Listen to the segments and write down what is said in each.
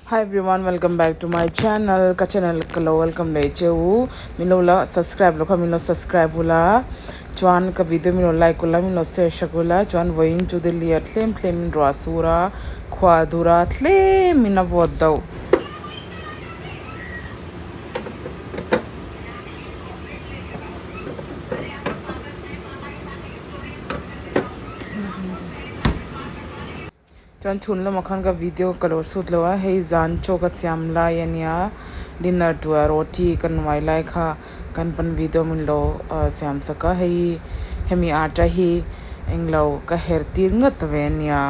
Hi everyone welcome back to my channel ka channel ka lo welcome leh che u min lo la subscribe loh kha min lo subscribe ula chuan ka video min lo like ula min lo share sak ula chuan vawiin chu Delhi ah tlem tlem in ruah a sur a khua a dur a tlem in a vawt deuh. Chuan chhun lamah khan ka video ka lo shoot lo a hei zan chaw ka siam lai a nia dinner tura roti ka nuai lai kha kan pawn video min lo siam chak a hei hemi atta hi englo ka her tir ngat ve a nia.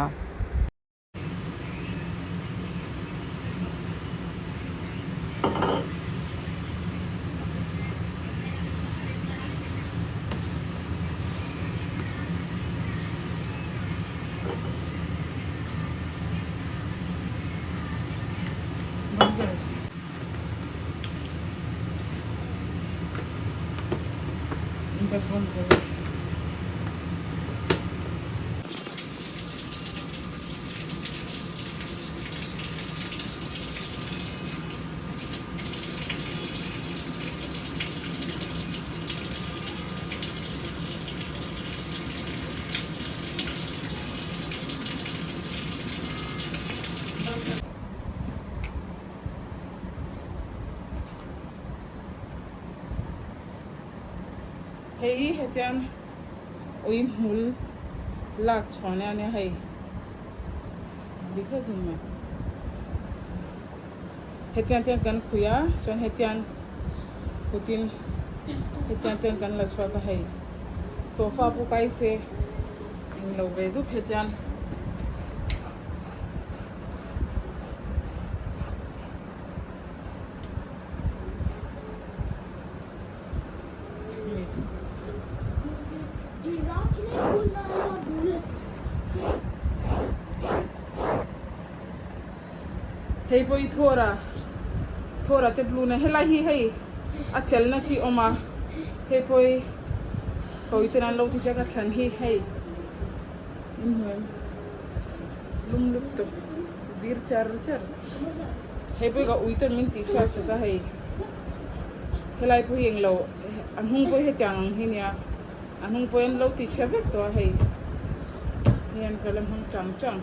Hei hi hetiang ui hmul lak chhuah nia nia hei dik hlauh chu ni mai hetiang te kan khui a chuan hetiang kutin hetiang te kan la chhuak a hei sofa pawh kai se englo ve dup hetiang. Hei pawh hi thawra thawra te blue na helai hi hei a chelna chi awm a hei pawh hi kawi ten an lo ti chak a thlan hi hei inhnuai lum lutuk dir char char hei pawh hi ka ui ten min tih chhuak chak a hei helai pawh hi englo a hnung pawh hi hetiang ang hi nia a hnung pawh hi an lo ti chhe vek tawh a hei hei an kal a hmang chang chang.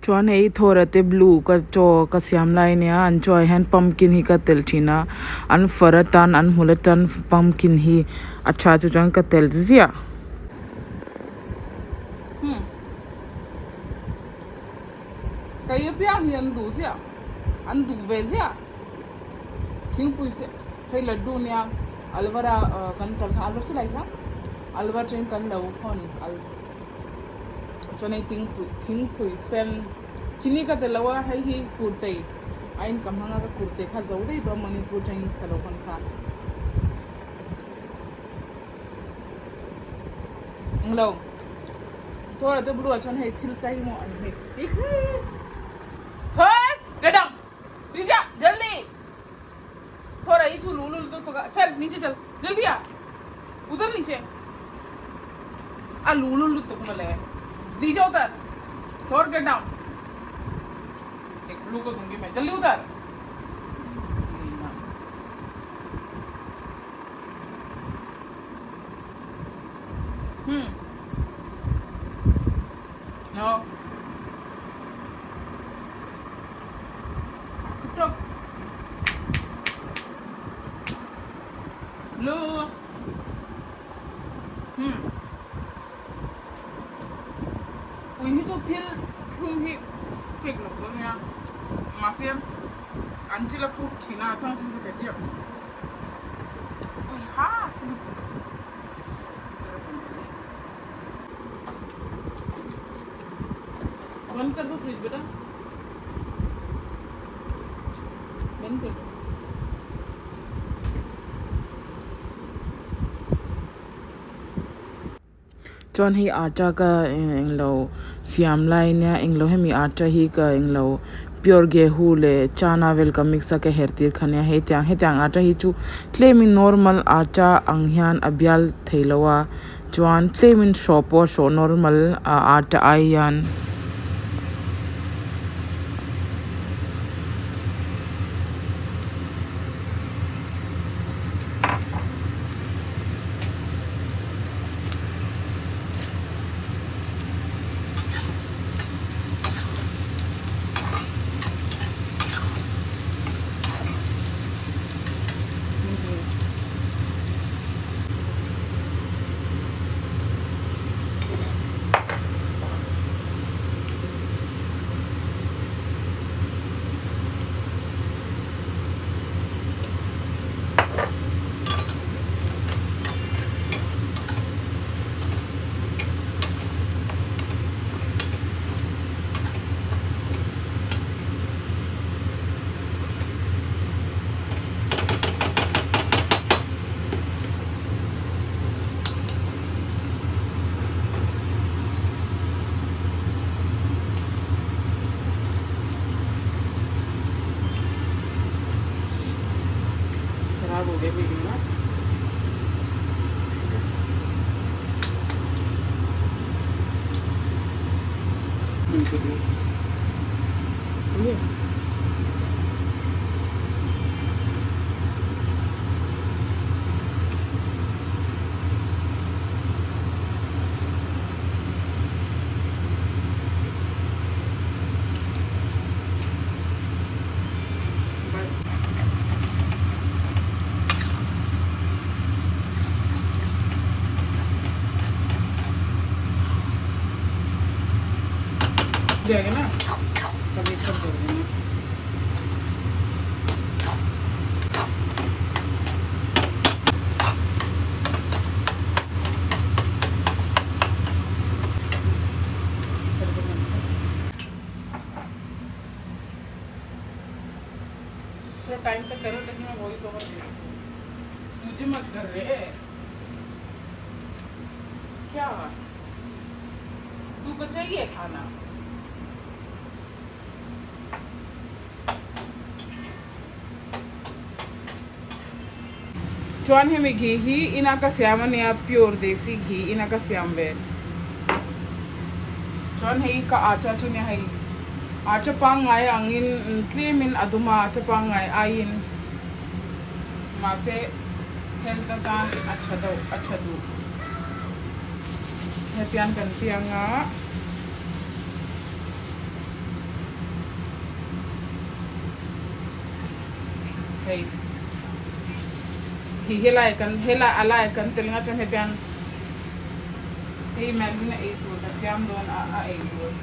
Chuan hei thawra te blue ka chaw ka siam lai ania an chaw ah hian pumpkin hi ka telh thin a an far atan an hmul atan pumpkin hi a tha chu chuan ka telh ziah. Kei apiang hi an duh ziah an duh ve ziah thingpui se hei laddu nia alwar a kan kal khan alwar silai kha alwar atangin kan lo hawn al chuan hei thingpui thingpui sen chini ka tel lo a hei hi kurtei a in ka hmang a ka kurtei kha zo daih tawh a manipur atangin ka lo hawn kha englo. Thor te blue ah chuan hei thil sa hi maw an hei hi Thor get down Nisha jaldi Thor hi chu lu lu lutuk a chal niche chal jaldi aa udhar niche a lu lu lutuk mawle niche utar Thor get down ek blue ko dungi main jaldi utar Hmm. No. Chuk Blue. Hmm. Ui hi chu thil thlum hi pek lo chu ania mahse an thil a puk thin a chang chang chu ka diak. Ui ha बंद कर दो fridge बेटा बंद कर दो Chuan hei atta ka englo siam lai nia englo hemi atta hi ka englo pure gehu leh chana vel ka mix a ka her tir kha nia hei tiang hetiang atta hi chu tlemin normal atta ang hian a bial thei lo a chuan tlemin hrawh pawh a hrawh normal atta ai hian. खराब हो गया वीडियो ना ये बस जाएगा ना तब एक सब कर देना थोड़ा टाइम तक करो लेकिन मैं वॉइस ओवर दे मुझे मत कर रहे क्या तू को चाहिए खाना Chuan hemi ghee hi ina ka siam ania pure desi ghee ina ka siam ve. Chuan hei ka atta chu nia hei atta pangngai angin tlemin a dum a atta pangngai aiin mahse health atan a tha deuh a tha duh hetiang kan piang a. Hei hi helai kan helai a lai kan tel nga chuan hetiang hei Melvin a ei tur ka siam dawn a a ei tur.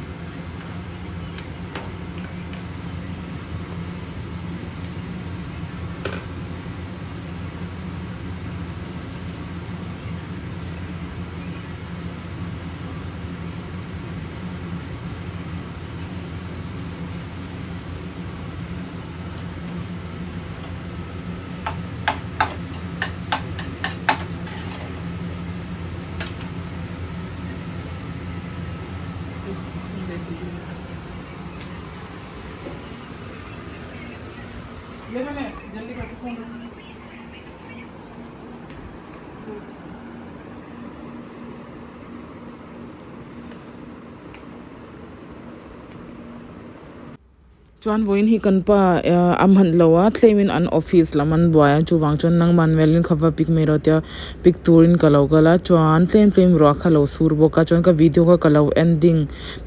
Chuan vawiin hi kan pa a hman lo a tlem in an office lam an buai a chuvang chuan nangman melhin kha va pick mai rawh tia pick turin ka lo kal a chuan tlem tlem ruah kha lo sur bawk a chuan ka video kha ka lo ending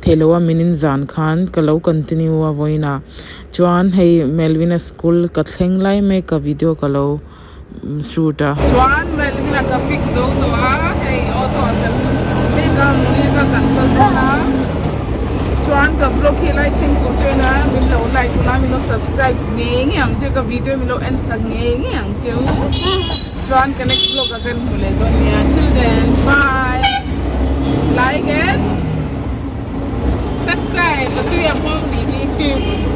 theih loh a min in zan khan ka lo continue a vawiin ah chuan hei Melvin a school ka thleng lai mek a video ka lo shoot a. Chuan Melvin a ka pick zo tawh a, hei auto ah kan mek a, Munir a kan kal dawn a, chuan ka vlog hi lai thleng tur chu en a, min lo like hun a, min lo subscribe ngei ngei ang che, ka video min lo en sak ngei ngei ang cheu, chuan ka next vlog ah kan hmu leh dawn nia, till then bye, like and subscribe, a tui a hmawm ni hi.